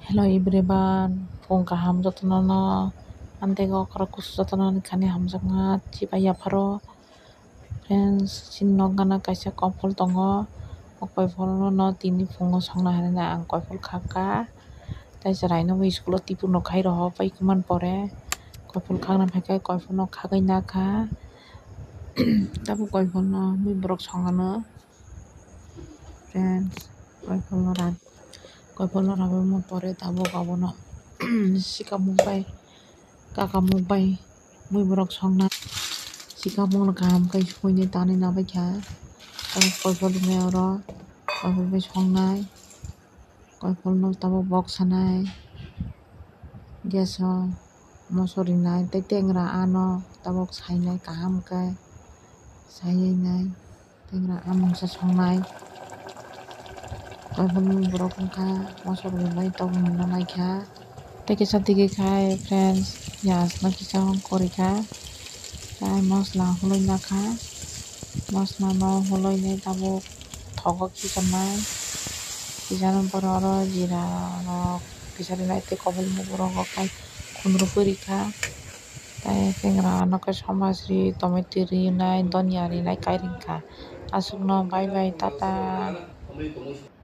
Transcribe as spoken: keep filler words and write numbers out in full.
Hello everyone, phung kaham jotono no, antego okra kusu jotono ni khani hamjakma chibai yapharo. Friends, chini nok gana kaisa koiphol tongo. O koiphol no tini phungo songna hinwi ang koiphol khakha. Tai chwraino bo school o twi phano khai rohor pai kwmani pore koiphol khakna phaikha, koiphol no khagwi nakha. Tabuk koiphol no mui borok songano. Friends, koiphol no ra-, koiphol no rabwi pore tabuk abono sikamung bai, kakamung bai mui borok songna. Sikamung no kaham khe suinai tanwi nabaikha. Tabuk koiphol rwnai oro, koiphol bai songnai. Koiphol no tabuk bok sanai, gas o moso rinai tei tengra ano tabuk sainai kaham khe, saiwi nai tengra a mungsa songnai. Koiphol ni borok wngkha moso rinai tabuk nangnaikha. Tei kisa tigi khai friends, piyaj no kisa hong kwrwi kha, tai mosla hulwi nakha, mosla no hulwi nai tabuk thogo kichannai, kichana borok oro jira rok kisa rinai tei kobolma borok rok khai khunrwpui rikha, tei tengra no khe somaj ri, tomato rinai, donya rinai kai rikha, aswkno bye bye tata.